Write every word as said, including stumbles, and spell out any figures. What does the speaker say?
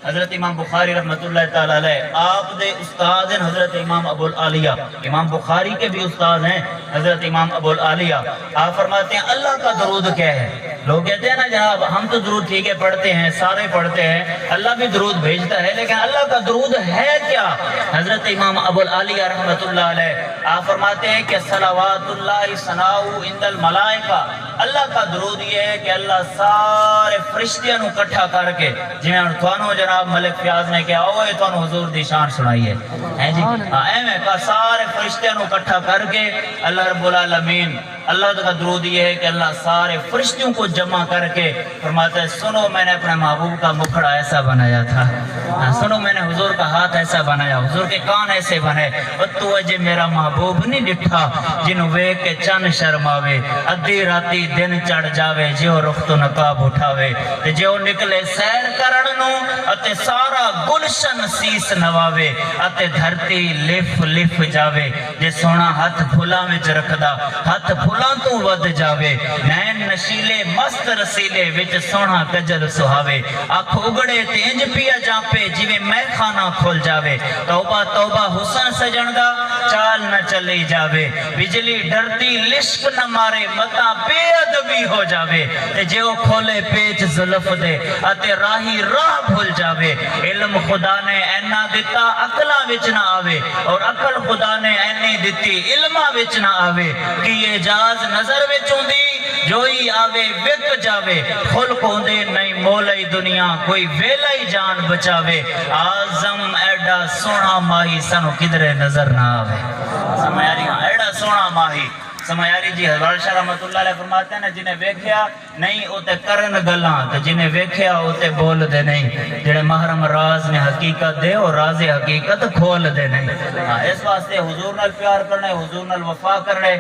حضرت امام بخاری رحمۃ اللہ تعالی علیہ آپ دے استاد ہیں حضرت امام ابو العالیہ۔ امام بخاری کے بھی استاد ہیں حضرت امام ابو العالیہ۔ آپ فرماتے ہیں، اللہ کا درود کیا ہے؟ لوگ کہتے ہیں نا جناب، ہم تو درود ٹھیک ہے پڑھتے ہیں، سارے پڑھتے ہیں، اللہ بھی درود بھیجتا ہے، لیکن اللہ کا درود ہے کیا؟ حضرت امام ابو العالیہ رحمۃ اللہ علیہ آپ فرماتے ہیں کہ صلوات اللہ ثناء عند الملائکہ، اللہ کا درود یہ ہے کہ اللہ سارے فرشتیاں نو کٹھا کر کے، جویں ہن تھانوں جناب ملک فیاض نے کہا، او اے تھانوں حضور دی شان سنائی ہے، ہیں جی؟ ہاں، ایویں کا سارے فرشتیاں نو کٹھا کر کے اللہ رب العالمین، اللہ کا درود یہ ہے کہ اللہ سارے فرشتیوں کو جمع کر کے فرماتا ہے، سنو، میں نے اپنے محبوب کا مکھڑا ایسا بنایا تھا، ہاں، سنو، میں نے حضور کا ہاتھ ایسا بنایا، حضور کے کان ایسے بنے۔ اور تو اجے میرا محبوب نہیں ڈٹھا، جنوں ویکھ کے چن شرماوے، ادھی راتی دن چڑھ جاوے، جیو رخ تو نقاب اٹھاوے، تے جیو نکلے سیر کرن نو، اتے سارا گلشن سیس نواوے، اتے دھرتی لف لف جاوے۔ جے سوہݨا ہتھ پھلاں وچ رکھدا، ہتھ پھلاں توں ودھ جاوے۔ نین نشیلے مست رسیلے، وچ سوہݨا کجل سہاوے۔ اکھ اگڑے تے انج پیا جانپے، جیویں مئے خانہ کھل جاوے۔ توبہ توبہ حسن سڄݨ دا، چال نہ چلی جاوے۔ بجلی ڈردی لشک نہ مارے، متاں بے ادبی ہو جاوے۔ تے جے او کھولے پیچ زلف دے، اتے راہی راہ بھل جاوے۔ علم خدا نے اینا ݙتا، عقلاں وچ نہ آوے، اور عقل خدا نے اینی ݙتی، علماں وچ نہ آوے۔ کی اعجاز نظر وچ اوندی، جوئی آوے وک جاوے۔ خلق اوندے نئیں مولئی دنیا، کوئی ویلئی جان بچاوے۔ اعظم ایݙا سوہݨا ماہی، سانوں کدھرے نظر نہ آوے۔ سمجھ آ رہی؟ ہاں، ایݙا سوہݨا ماہی۔ سمجھ آ رہی جی؟ حضرت شاہ رحمۃ اللہ علیہ فرماتے ہیں نا، جنہیں ویکھیا نہیں، او تے کرن گلاں، تے جنہیں ویکھیا، او تے بولدے نہیں۔ جڑے محرم راز نے حقیقت دے، او راز حقیقت کھولدے نہیں۔ ہاں، اس واسطے حضور نال پیار کرݨے، حضور نال وفا کرݨے۔